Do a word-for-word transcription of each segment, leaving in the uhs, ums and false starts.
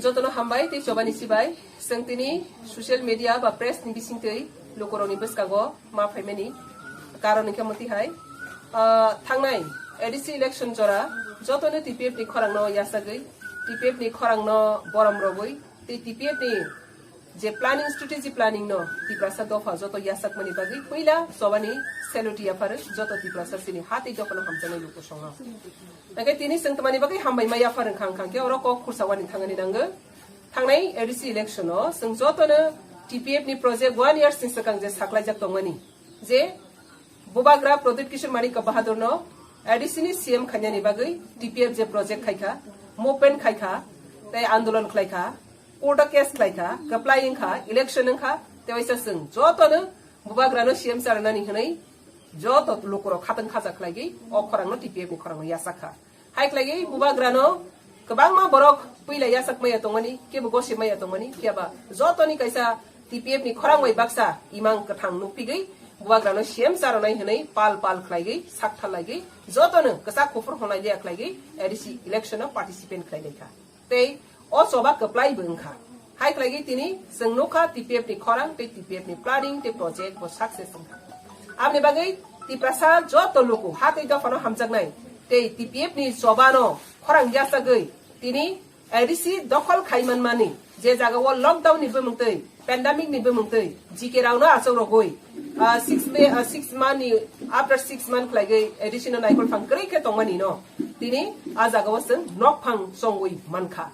Jotono hambai tei chobani sibai. Chwng tini social media ba press ni bisingtwi lukurokni bwskango ma phaimani karon hwnkhe mwtwi hai, ah, thangnai A D C election jora jotono T P F ni khorangno yachagwi, T P F ni khorangno borom rogwi tei T P F ni je planning, strategy planning no Tiprasa dopha joto yachakmani bagwi puila chobani salute yapharo joto Tiprasa chini ha tei dophano hamjaknai lukusongno. Hwnkhe tini chwng tongmani bagwi hambai ma yaphar wngkha, wngkha khe oro kok khursa wani thangani nango. Thangnai A D C election o chwng jotono T P F ni project one years ni swkang je saklaijak tongmani, je Bubagra Pradyut Kishore Manik Bahadur no A D C ni C M khainani bagwi T P F je project khaikha, movement khaikha, tei andolon khlaikha, court o case khlaikha, kwplai wngkha, election wngkha, tei waisa chwng jotono Bubagra no C M charwnani hwnwi joto lukurok khatang khacha khlaigwi o khorangno T P F ni khorangno yachakha. Hai khlaigwi Bubagrano kwbangma borok puila yachak maya tongmani, kebo gosip maya tongmani, phiyaba jotoni kaisa T P F ni khorang bai baksa imang kwthang nukphigwi Bubagrano C M charonai hwnwi pal pal khlaigwi sakthalaigwi jotono kwchak kuphur honai liya khlaigwi A D C election o participant khlailaikha. Tei o choba kwplai bo wngkha. Hai khlaigwi tini chwng nukha T P F ni khorang tei T P F ni planning tei project bo success wngkha. Aboni bagwi Tiprasa joto luku ha tei dophano hamjaknai tei T P F ni chobano khorang yachagwi tini A D C dokhol khai manmani je jaga o lockdown ni bumung twi, pandemic ni bumung twi, G K rao no achuk rogwi, ah, six May, ah, six month ni, after six month khlaigwi A D C no naikol phang kwrwi khe tongmani no tini a jaga o chwng nok phang chongwi mankha.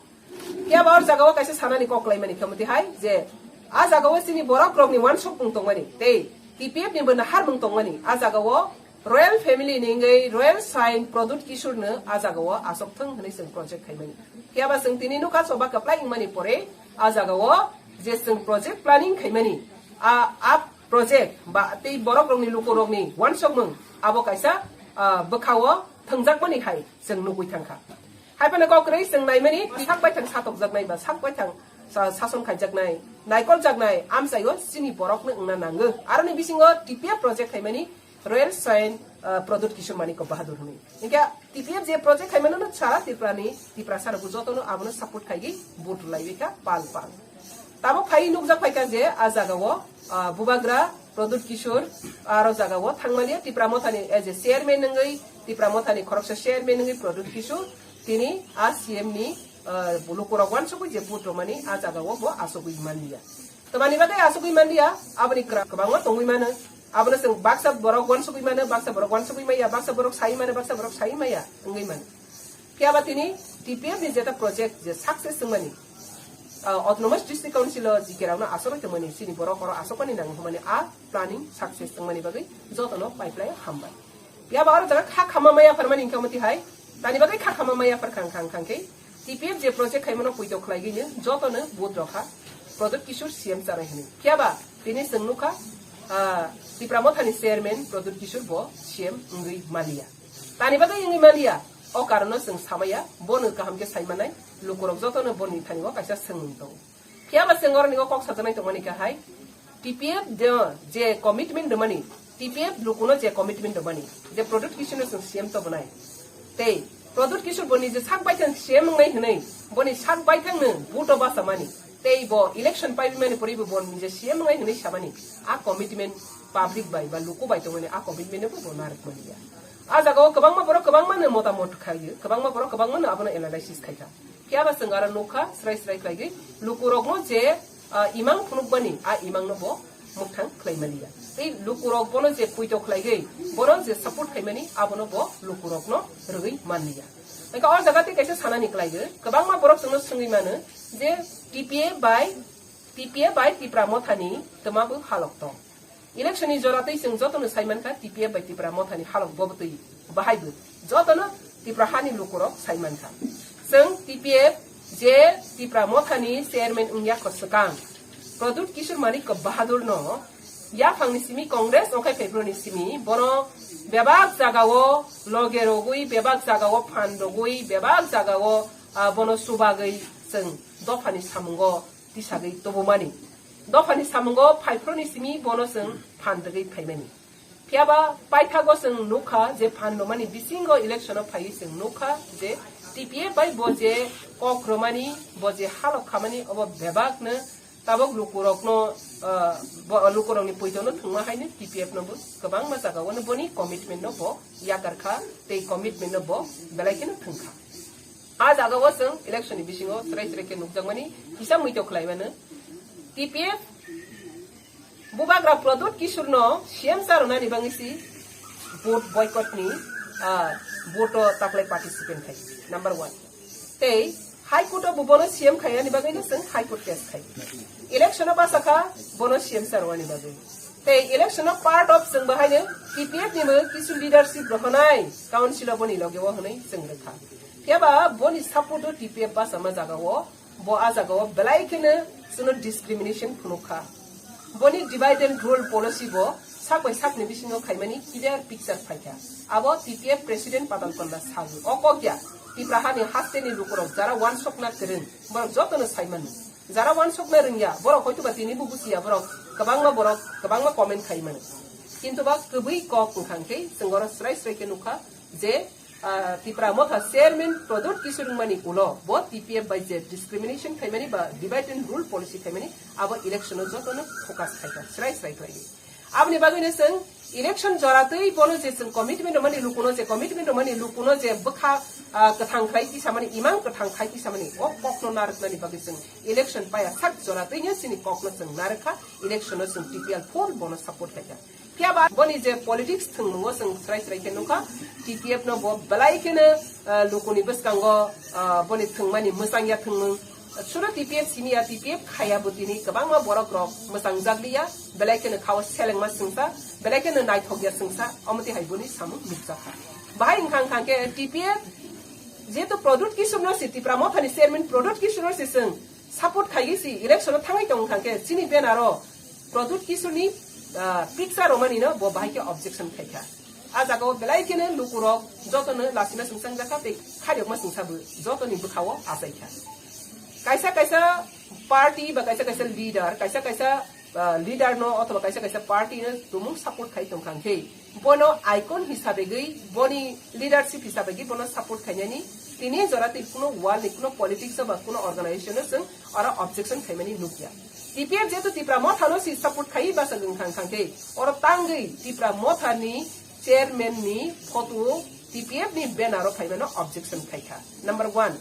Phiya ba o jaga o kaisa sanani kok khlaimani khe mwtwi hai je a jaga o chini borok rokni wansuk pung tongmani tei T P F ni bo nahar mung tongmani a jaga o royal family ni wngwi royal sign Pradyut Kishore no a jaga o asok thung hwnwi chwng project khaimani. Phiya ba chwng tini nukha choba kwplai wngmani pore a jaga o je chwng project planning khaimani a, a project ba tei borok rokni luku rokni wansuk mung abo kaisa, ah, bwkha o thwngjakmani hai chwng nugwi thangkha. Hai phano kok kwrwi chwng naimani sak baithang satokjaknai ba sak baithang sa-, sason khaijaknai, naikoljaknai amchaio chini borokno wngna nango. Aroni bisingo T P F project khaimani Royal Sign, ah, Pradyut Kishore Manik Bahadur hwnwi. Hinkhe T P F je project khaimano no sara Tripura ni, Tiprasa rokbo jotono abono support khaigwi vote rwlaiwi kha pal pal. Tabuk phai nukjak phaikha je a jaga o, ah, Bubagra Pradyut Kishore aro jaga o thangmani Tipra Mothani as a chairman wngwi Tipra Mothani khoroksa chairman wngwi Pradyut Kishore tini a C M ni, ah, lukurok wansugwi je vote rwmani a jaga o bo asugwi manliya. Tamani bagwi asugwi manliya, aboni kwra-, kwbangma tongwi mano. Abono chwng baksa borok wansugwi mano, baksa borok wansugwi maya, baksa borok sai mano, baksa borok sai maya wngwi mano. Phiya ba tini T P F ni jeta project je success wngmani, ah, Autonomous District Council o G K rokno asogwi tongmani, chini borok oro asokmani nango hwnmani a planning success wngmani bagwi jotono paiplai hambai. Phiya ba oro jaga kha khama maya pharmani hwnkhe omo tihai, tani bagwi kha khama maya phar khang khang khang khe T P F je project khaimano puito khlaigwino jotono vote rokha Pradyut Kishore C M chanai hwnwi. Phiya ba tini chwng nukha, ah, Tipra Mothani chairman Pradyut Kishore bo C M wngwi maliya. Tani bagwi wngwi maliya, o karono chwng samaya, bono kaham khe saimanai, lukurok jotono boni thani o kaisa swngmung tongo. Phiya ba chwng oroni o kok sajaknai tongmani khe hai, T P F de-, je commitment rwmani, T P F lukuno je commitment rwmani, je Pradyut Kishoreno chwng C M tobonai. Tei Pradyut Kishore bo nije sak baithang C M wngnai hwnwi, boni sak baithangno vote o bachamani. Tei bo election paibimani poribo bo nije C M wngnai hwnwi samani. A commitment public bai ba luku bai tongmani a commitment no bo narwkmani ya. A jaga o kwbangma borok kwbangma no motamot khaio, kwbangma borok kwbangma no abono analysis khaikha. Phiya ba chwng aro nukha, srai srai khlaigwi lukurokno je, ah, imang phunukmani, a imangno bo mwkthang khlaimani ya. Tei lukurok bono je puito khlaigwi, bono je support khaimani, abono bo lukurokno rwgwi manliya. Hwnkhe o jaga tei kaisa sanani khlaigwi, kwbangma borok chwngno swngwi mano je T P F bai, T P F bai Tipra Mothani twma bo halok tong. Election ni jora tei chwng jotono sai mankha T P F bai Tipra Mothani halok bo bwtwi bahai bo jotono Tipra hani lukurok sai mankha. Chwng T P F je Tipra Mothani chairman wngya kho swkang Pradyut Kishore Manik Bahadur no yaphang ni simi Congress ongkhai February ni simi bono bebak jaga o loge rogwi, bebak jaga o phan rogwi, bebak jaga o, ah, bono chubagwi chwng dophani samungo tisagwi tubumani. Dophani samungo phaiphru ni simi bono chwng phan rwgwi phaimani. Phiya ba paithago chwng nukha je phan rwmani bisingo election o phaiwi chwng nukha je T T P F bai bo je kok romani, bo je halok khamani, obo bebak no tabok lukurokno, ah, bo-, lukurokni poito no thwngma haino T P F no bo kwbangma jaga o no boni commitment no bo yakarkha, tei commitment no bo belai kheno thwngkha. A jaga o chwng election ni bisingo chwrai chwrai khe nukjakmani kisa muitok khlai mano. T P F Bubagra Pradyut Kishore no C M sa rwnani bagwi si vote boycott ni, ah, vote o taklai participant khai. Number one. Tei High Court o bo bono C M khainani bagwi no chwng High Court case khai. Election o basa kha bono C M sa rwnani bagwi. Tei election o part of chwng bahai no T P F ni bo kisu leadership rohonai council o boni loge o hwnwi chwng rwkha. Phiya ba boni support o T P F basa ma jaga o Bo a jaga o belai kheno chwngno discrimination phunukha. Boni divide and rule policy bo sak bai sakni bisingo khaimani clear picture phaikha. Abo T P F President Patal Panda sagwi. O kok ya, Tipra hani hasteni lukurok jara wansokna kwrwng, borok jotono saimano. Jara wansokna rwngya, borok hoituba tini bo buchiya, borok kwbangma borok kwbangma comment khaimano. Kintu ba kwbwi kok wngkha hwnkhe chwng oro srai srai khe nukha je ah, Tipra Motha Chairman Pradyut Kishore wngmani ulo bo T P F bai je discrimination khaimani ba divide and rule policy khaimani abo election o jotono focus khaikha, srai srai khlaiwi. Aboni bagwino chwng election joratwi bono je chwng commitment rwmani lukuno je commitment rwmani lukuno je bwkha, ah, kwthang khlai tisamani, imang kwthang khai tisamani o kokno narwknani bagwi chwng election paya sak joratwino chini kokno chwng narwkha, election o chwng T P L full bono support khaikha. Phiya ba boni je politics thwngmungo chwng srai srai khe nukha, T P F no bo belai kheno, ah, lukuni bwskango, ah, boni thwngmani mwchangya thwngmung. Suno T P F simi ya, T P F khaya bo tini kwbangma borok rok mwchangjakliya, belai kheno khao selengma swngsa, belai kheno naithokya swngsa, omo twi hai boni samung nukjakha. Bahai wngkha wngkha khe T P F jehetu Pradyut Kishore no si, Tipra Mothani chairman Pradyut Kishore no si chwng support khaiwi si election o thangwi tong wngkha khe chini banner o Pradyut Kishore ni, ah, picture romani no bo bahai khe objection khaikha. A jaga o belai kheno lukurok jotono lasima swngchang jakha tei khairokma swngsa bo jotoni bwkha o achaikha. Kaisa kaisa party ba kaisa kaisa leader, kaisa kaisa, ah, leader no othoba kaisa kaisa party no tumung support khai tongkha khe bono icon hisabegwi, boni leadership hisabegwi bono support khainani tini jora tei kuno world ni kuno politics ba kuno organization o chwng oro objection khaimani nukya. T P F jehetu Tipra Motha no si support khai basa wngkha wngkha khe oro tangwi Tipra Motha ni chairman ni photo T P F ni banner o phaimano objection khaikha. Number one.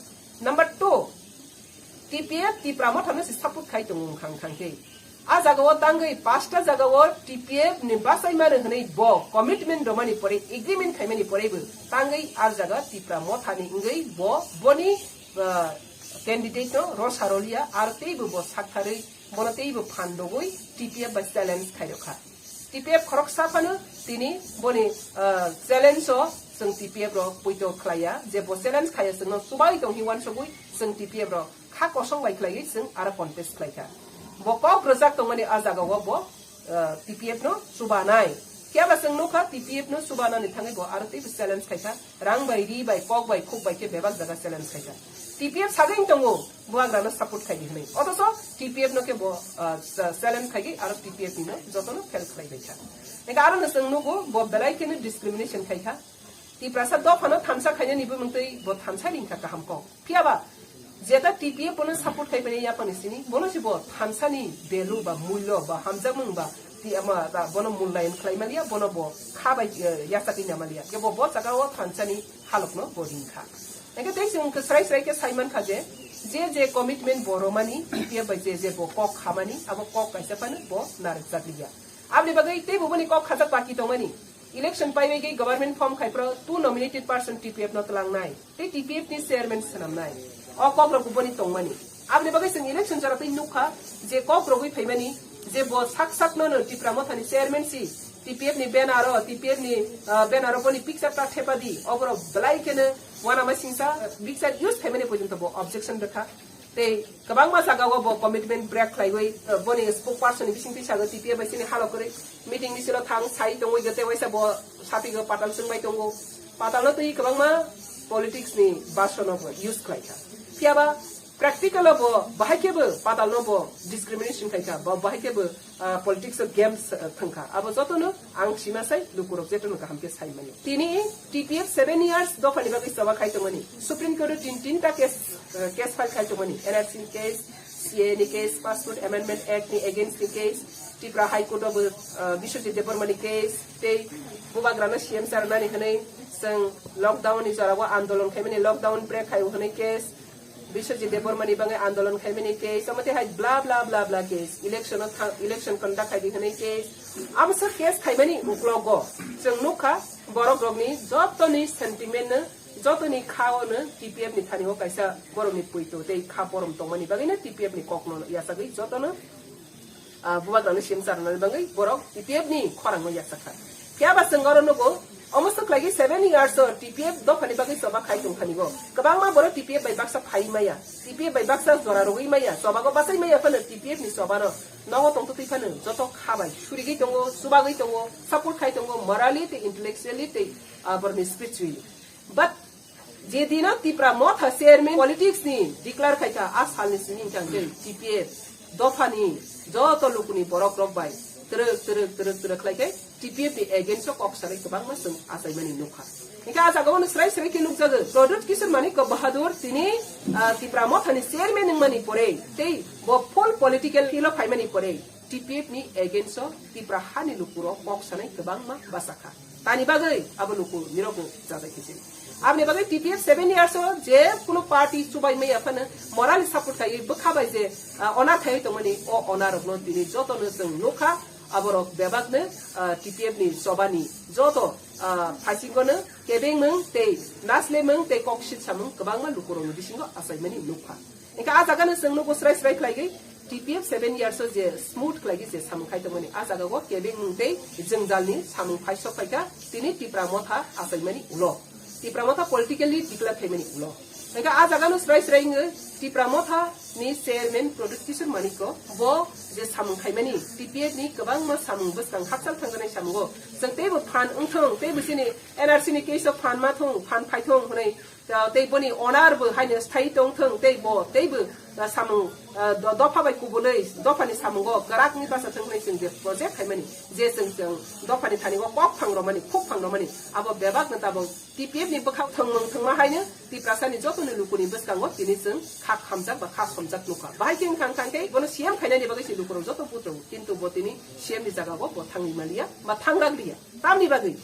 Number two. T P F Tipra Motha no si support khai tongo wngkha wngkha khe. A jaga o tangwi pasta jaga o T P F ni bachai mano hwnwi bo commitment romani pore, agreement khaimani pore bo tangwi a jaga Tipra Motha ni wngwi bo boni, ah, candidate no rosa roliya, aro teibo bo saktharwi bono teibo phan rogwi T P F bai challenge khairokha. T P F khoroksa phano tini boni, ah, challenge o chwng T P F rok poito khlaiya, je bo challenge khaiya chwngno chubai tong hi uansugwi chwng T P F rok kha kosong bai khlaiwi chwng aro contest khlaikha. Bo kok rwjak tongmani a jaga o bo, ah, T P F no chubanai. Phiya ba chwng nukha T P F no chubanani thangwi bo aro teibo challenge khaikha. Rang bai, ri bai, kok bai, khuk bai khe bebak jaga challenge khaikha. T P F sagwi wng tongo, bubagrano support khaidi hwnwi. Othocho T P F no khe bo, ah, cha-, challenge khaigwi aro T P F ni no jotono fail khlai baikha. Eka aro no chwng nugo, bo belai kheno discrimination khaikha. Tiprasa dophano thansa khainani bumung twi bo thansa ni wngkha kaham kok. Phiya ba, jeta T P F bono support khai mani yaphangni simi, bono se bo thansani value ba mulyo ba hamjakmung ba ti ama ta bono mullayan khlai maliya, bono bo kha bai, eh, yachagwi na maliya. Kebo bo jaga o thansani halokno bo ringkha. Eke tei chwng khe srai srai khe sai mankha je, je je commitment bo romani, T P F bai je je bo kok khamani, abo kok kaisa phano bo narwkjakliya. Aboni bagwi teibo boni kok khajak baki tongmani. Election paiwi government form khai pro two nominated person T P F no tlangnai. Tei T P F ni chairman swnamnai. O kok rok boni tongmani. Aboni bagwi chwng election jora twi nukha je kok rogwi phaimani je bo sak sak no no Tipra Mothani chairman si T P F ni banner o, T P F ni, ah, banner o boni picture ta thepa di. Oborok belai kheno uanama singsa picture use khaimani porjonto bo objection rwkha. Tei kwbangma jaga o bo commitment break khlaiwi, eh, boni spokesperson ni bisingtwi sago T P F bai chini halo kwrwi meeting ni silo thang sai tongwi gete waisa bo sapigo patal chwngbai tongo. Patal no twi kwbangma politics ni basono bo use khlaikha. Phiya ba Practical o bo bahai khe bo padal no bo discrimination khai kha, bo bahai khe bo, ah, politics o games, ah, thang kha. Abo joto no ang sima sai lukurok joto no kaham khe sai mani. Tini T P F seven years dopha ni bagwi choba khai tongmani. Supreme Court o tin, tinta case, ah, case file khai tongmani. N R C ni case, C A A ni case, Passport Amendment Act ni against ni case, Tripura High Court o bo, ah, Biswajit Debbarma ni case, tei bubagra no C M sa rwnani hwnwi chwng lockdown ni jora o andolon khai mani, lockdown break khai o hwnwi case, Biswajit Debbarma ni bagwi andolon khaimani case, omo tei hai bla bla bla bla case, election o thang, election conduct khai di hwnwi case, amo sa case khaimani uklogo chwng nukha borok rokni jotoni sentiment no, jotoni kha o no T P F ni thani o kaisa borokni poito tei kha borom tongmani bagwi no T P F ni kok no yasagwi jotono ah, bubagrano sim charwnani bagwi borok T P F ni khorangno yachak kha. Phiya ba chwng oro nugo, omo swk khlaigwi seven years o T P F dophani bagwi choba khai tong thani go. Kwbangma borok T P F bai baksa phai maya, T P F bai baksa jora rwgwi maya, chobago bachai maya phano T P F ni chobano nogo tongtwtwi phano joto kha bai surigwi tongo, chubagwi tongo, support khai tongo, morally tei intellectually tei, ah, borokni spiritually. But je dino Tipra Motha chairman politics ni declare khai kha, a salni simi hwnkha hwnkhe T P F dophani joto lukuni borok rok bai twrwk twrwk twrwk twrwk khlai khe T P F ni against o kok sanai kwbangma chwng achaimani nukha. Hwnkhe a jaga o no srai srai khe nukjago Pradyut Kishore Manikya Bahadur tini, ah, Tipra Motha ni chairman wngmani pore tei bo full political field o phaimani pore T P F ni against o Tipra hani lukurok kok sanai kwbangma bachakha. Tani bagwi abo luku nirokno jajai khe se. Aboni bagwi T P F seven years o je kuno party chubai maya phano morally support khai bwkha bai je, ah, onar khai tongmani o onar rokno tini jotono chwng nukha aborok bebakno, ah, T P F ni chobani joto, ah, phaisingono kebengmung tei naslemung tei kok sitsamung kwbangma lukurokni bisingo achaimani nukha. Hingke a jaga no chwng nugo srai srai khlaigwi T P F seven years o je smooth khlaigwi je samung khai tongmani a jaga o kebengmung tei jwngjalni samung phai sok phaikha tini Tipra Motha achaimani ulo. Tipra Motha politically declare khaimani ulo. Hingke a jaga no srai srai wngwi Tipra Motha ni chairman Pradyut Kishore Manikya bo je samung khaimani T P F ni kwbangma samung bwskang hakchal thangjaknai samungo chwng teibo phan wngthong teibo chini N R C ni case o phan ma thong phan phai thong hwnwi Ah, tei boni onar bo haino sthai tong thung, tei bo, tei bo, ah, samung, ah, do-, dopha bai kubulwi, dophani samungo kwrakni basa thung hwnwi chwng je project khaimani, je chwng, chwng dophani thani o kok phang romani, khuk phang romani, abo bebak no tabok T P F ni bwkha thwngmung thwngma haino Tiprasani jotoni lukuni bwskango tini chwng kha khamjak ba kha somjak nukha. Bahai khe wngkha wngkha khe bono C M khainani bagwi se lukurok joto buthung, kintu bo tini C M ni jagao bo thangwi manliya ba thangrakliya. Tamni bagwi?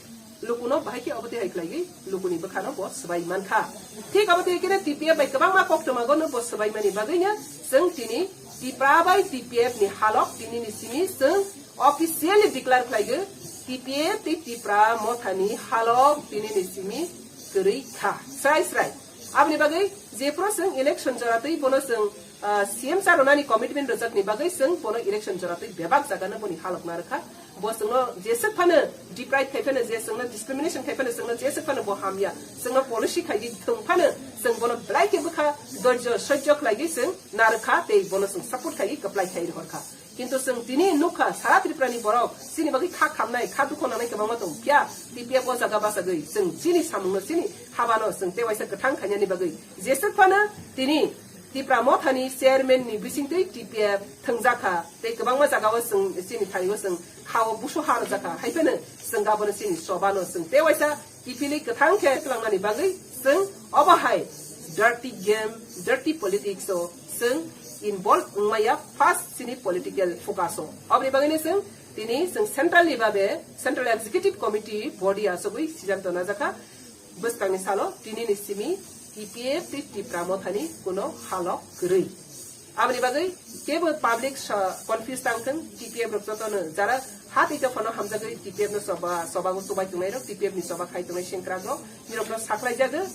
Lukuno bahai khe obo twi hai khlaiwi lukuni bwkhano bo swbai mankha. Thik obo twi khe T P F bai kwbangma koktwmago no bo swbaimani bagwino chwng tini Tipra bai T P F ni halok tinini simi chwng officially declare khlaigo T P F tei Tipra Mothani halok tinini simi kwrwi kha. Srai srai. Aboni bagwi jephru chwng election jora twi bono chwng ah, C M sa rwnani commitment rwjakni bagwi chwng bono election jora twi bebak jagano boni halok narwkha. Bo chwngno jeswk phano deprive khai phano, je chwngno discrimination khai phano, chwngno jeswk phano bo hamya, chwngno policy khaigwi thwng phano, chwng bono belai khe bwkha dorjo sojjo khlaigwi chwng narwkha tei bono chwng support khaigwi kwplai khai rohorkha. Kintu chwng tini nukha, sara Tripurani borok chini bagwi kha khamnai, kha dukho nangnai kwbangma tong phiya, T P F o jaga bachagwi chwng chini samungno, chini habano chwng tewaisa kwthang khainani bagwi jeswk phano tini Tipra Mothani chairman ni bisingtwi T P F thwngjakha tei kwbangma jagao chwng chini thani o chwng ha o busu ha rwjakha, hai phano chwng abono chini choba no chwng tei waisa kiphilwi kwthang khe twlangnani bagwi chwng obo hai dirty game, dirty politics o chwng involve wngmaya first chini political focus o. Oboni bagwino chwng tini chwng central ni babe Central Executive Committee body achugwi siddhanto najakha. Bwskangni salo tinini simi T P F tei Tipra Mothani kuno halok kwrwi. Aboni bagwi kebo public sa-, confuse tang thung, T P F rok jotono jara ha tei dophano hamjagwi T P F no choba, chobago chubai tongnai rok, T P F ni choba khai tongnai sengkrak rok, nirok no saklai jago.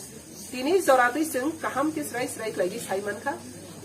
Tini jora twi chwng kaham khe srai srai khlaiwi sai mankha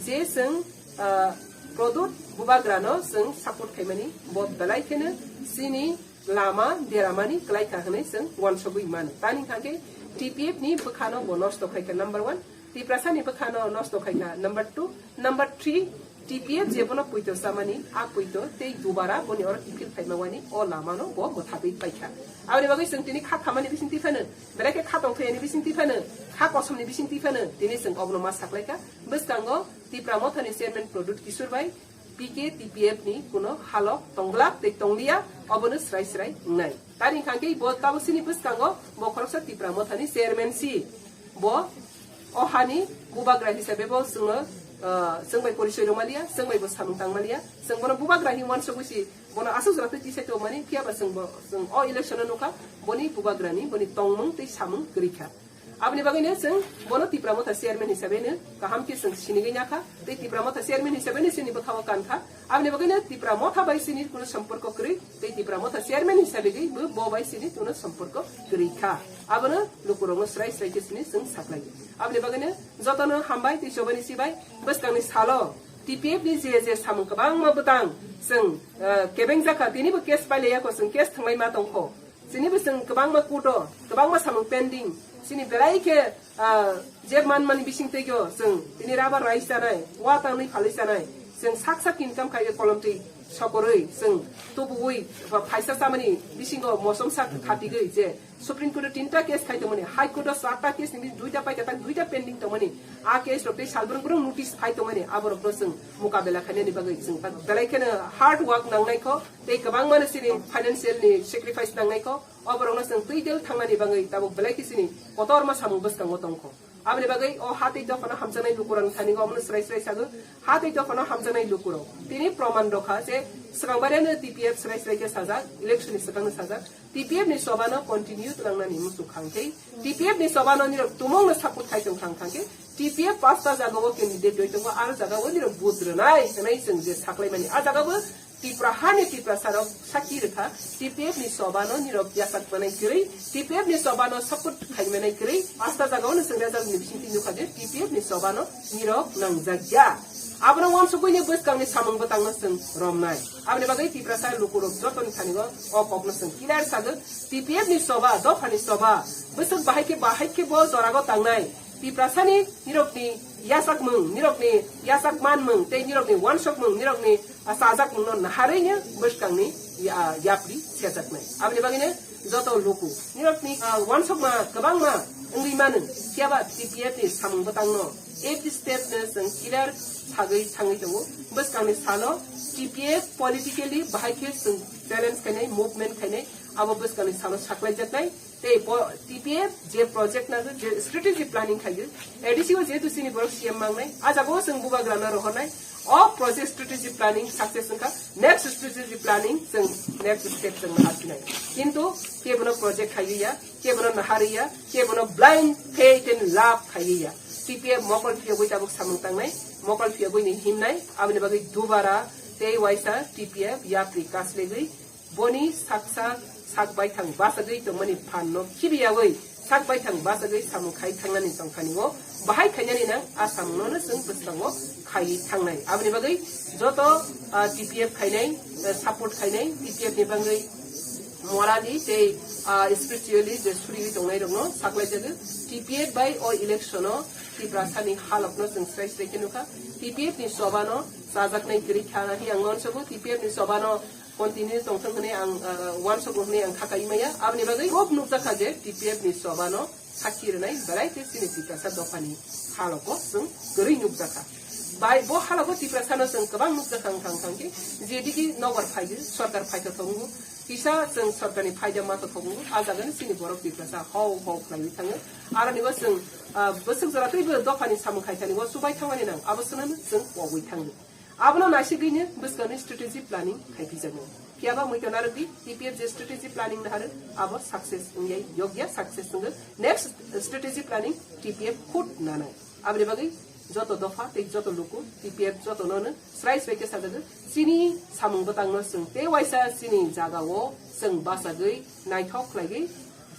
je chwng, ah, Pradyut Bubagra no chwng support khaimani bo belai kheno chini lama deramani kwlai kha hwnwi chwng uansugwi mano. Tani hwnkha khe T P F ni bwkhano bo nosto khai kha number one, Tiprasa ni bwkhano nosto khai kha number two, number three, T P F je bono puito chamani, a puito tei dubara boni oro kiphil phaima wani o lamano bo mwthagwi pai kha. Aboni bagwi chwng tini kha khamani bising twi phano, belai khe kha tongthai ani bising twi phano, kha kosom ni bising twi phano, tini chwng obono ma saklai kha. Bwskango Tipra Mothani chairman Pradyut Kishore bai P K T P F ni kuno halok tonglak tei tongliya, obono srai srai wngnai. Tari hwnkha khe bo tabuk sini bwskango bo khoroksa Tipra Mothani chairman si. Bo o hani bubagra hisabe bo chwngno, ah, chwng bai porisoi rwmaliya, chwng bai bo samung tangmaliya. Chwng bono bubagra hinwi uansugwi si bono aswk jora twi tisai tongmani, phiya ba chwng bo, chwng o election o nukha boni bubagrani boni tongmung tei samung kwrwi kha. Aboni bagwino chwng bono Tipra Motha chairman hisabe no kaham khe chwng sinigwi nakha, tei Tipra Motha chairman hisabe no chini bwkha o kankha. Aboni bagwino Tipra Motha bai chini kuno somporko kwrwi, tei Tipra Motha chairman hisabe gwi bo, bo bai chini kuno somporko kwrwi kha. Abono lukurokno srai srai khe chini chwng saklai. Aboni bagwino jotono hambai tei chobani sibai bwskangni salo T P F ni je je samung kwbangma bwtang chwng, eh, kebeng jakha, tinibo case pailaiya kho, chwng case thwnglaima tongkho. Chini bo chwng kwbangma kuto, kwbangma samung pending. Chini belai khe, ah, je manmani bising teigo chwng tini rubber rice chanai, wa tangwi phalwi chanai. Chwng sak sak income khai kolom twi sokorwi chwng tubuwi ba phaisa chamani bisingo mosom sak khatigwi je Supreme Court o tinta case khai tongmani, High Court o charta case ni duita paikha tak duita pending tongmani. A case rok tei salbrung brung notice phai tongmani, aborokno chwng mukabela khainani bagwi chwng belai kheno hard work nangnai kho. Tei kwbangmano chini financial ni sacrifice nangnai kho, oborokno chwng twi del thangnani bagwi tabuk belai khe chini kotorma samung bwskango tongkho. Aboni bagwi o ha tei dophano hamjaknai lukurokni thani omono srai srai sago, ha tei dophano hamjaknai lukurok. Tini proman rokha je swkang bareno T P F srai srai khe sajak, election ni swkangno sajak, T P F ni chobano continue twnangnani muchuk khangkhe, T P F ni chobano nirok tumungno support khai tong khang khangkhe, T P F pasta jagao candidate doi tongo, aro jagao nirok vote rwnai hwnwi chwng je saklaimani. A jagao Tipra hani Tiprasa rok sakhi rwkha, T P F ni chobano nirok yasak manai kwrwi, T P F ni chobano support khai manai kwrwi, pasta jagao no chwng result ni bisingtwi nukha je T P F ni chobano nirok nangjak ya. Abono uansukgwi ni bwskang ni samung bwtang no chwng romnai. Aboni bagwi Tiprasa lukurok jotoni thani o, o kok no chwng clear sago, T P F ni choba, dopha ni choba, bwswk bahai khe bahai khe bo jorago tangnai. Tiprasani nirokni yachakmung, nirokni yachak manmung, tei nirokni uansukmung, nirokni, ah, chajakmungno naharwi no bwskangni ya-, yapri sejaknai. Aboni bagwino joto luku nirokni, ah, uansukma kwbangma wngwi mano, phiya ba T P F ni samung bwtangno every step no chwng clear sagwi thangwi tongo. Bwskangni salo T P F politically bahai khe chwng challenge khainai, movement khainai, abo bwskangni salo saklaijaknai. Tei po-, T P F je project na je strategy planning khayo, A D C o jehetu chini borok C M mangnai, a jagao chwng bubagrano rohornai, o project strategy planning success wngkha, next strategy planning chwng next step chwng naharphinai. Kintu kebono project khaiya, kebono naharya, kebono blind faith and love khaiya. T P F mokol phiyogwi tabuk samung tangnai, mokol phiyogwi ni himnai, aboni bagwi dubara tei waisa T P F yapri kaslegwi boni saksa sak baithang bachagwi tongmani phanno khibiyawi sak baithang bachagwi samung khai thangnani tongthani o bahai khainani nang a samungno no chwng bwskango khaiwi thangnai. Aboni bagwi joto, ah, T P F khainai, eh, support khainai, T P F ni bagwi morally tei, ah, spiritually je suriwi tongnai rokno saklaijago. T P F bai o election o Tiprasani halokno chwng srai srai khe nukha. T P F ni chobano chajaknai kwrwi kha hwnwi ang uansukgo. T P F ni chobano continue tongthok hwnwi ang, ah, uansukgo hwnwi ang kha kai maya. Aboni bagwi kok nukjakha je T P F ni chobano sakhi rwnai belai khe chini Tiprasa dophani halogo chwng kwrwi nukjakha. Bai bo halogo Tiprasano chwng kwbang nukjakha wngkha wngkha khe jedigi nobar phaiyo, sorkar phaithothok wngo, kisa chwng sorkarni phaida mathothok wngo, a jagani chini borok Tiprasa hau hau khlaiwi thango. Aronibo chwng, ah, bwswk jora teibo dophani samung khaithanibo chubai thangmani nang, abo swnamwi chwng pogwi thango. Abono naisigwino bwskangni strategy planning khaipijaknai. Phiyaba muitu narwkdi, T P F je strategy planning naharw, abo success wngyai yokya, success wngwi next strategy planning T P F khud nanai. Aboni bagwi joto dopha tei joto luku T P F jotono no srai srai khe sajagwi chini samung bwtangno chwng tei waisa chini jagao chwng bachagwi naithok khlaigwi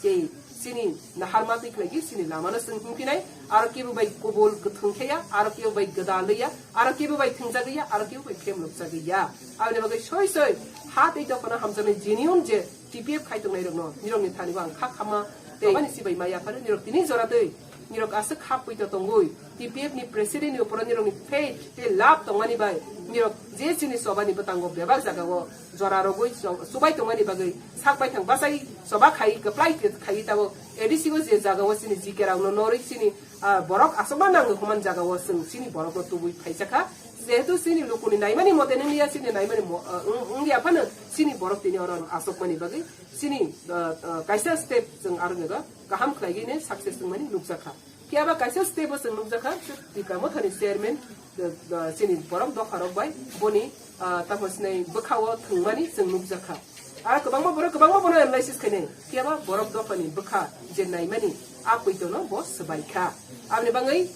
tei chini naharma twi khlaigwi chini lamano chwng himkhinai, aro kebo bai kubul kwthwng khe ya, aro kebo bai gwdal ya, aro kebo bai thwngjagwi ya, aro kebo bai phemlokjagwi ya. Aboni bagwi soi soi ha tei dophano hamjaknai genuine je T P F khai tongnai rokno nirokni thani bo ang kha khama tei aboni sibai ma yapharo nirok tini jora twi nirok aswk khap puito tongwi T P F ni president ni uporo nirokni faith tei love tongmani bai nirok je chini chobani bwtango bebak jagao jora rogwi cho-, chubai tongmani bagwi sak baithang bachai choba khai kwplai khai tabuk A D C o je jagao chini G K rokno norwi chini Ah, borok asokma nango hwnmani jagao chwng chini borokno tubui phaijakha. Jehetu chini lukuni naimani mote nwngliya, chini naimani mo-, ah, wng-, wngya phano chini borok tini oro asokmani bagwi chini, ah, ah, kaisa step chwng aro nega kaham khlaigwino success wngmani nukjakha. Phiya ba kaisa step o chwng nukjakha, Tipra Mothani chairman, ah, ah, chini borok dopharok bai boni, ah, tamo sinai bwkhao thwngmani chwng nukjakha. Aro kwbangma borok, kwbangma bono analysis khainai. Phiya ba borok dophani bwkha je naimani a poito no bo swbai kha. Aboni bagwi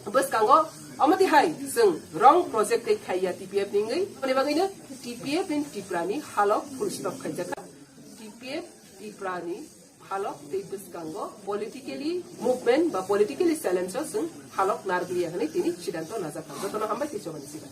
bwskango omo twi hai chwng wrong project tei khaiya T P F ni wngwi. Aboni bagwino T P F in Tipra ni halok full stop khaijakha. T P F Tipra ni halok tei bwskango politically movement ba politically challenge o chwng halok narwkliya hwnwi tini sidanto najakha. Jotono hambai tei chobani sibai.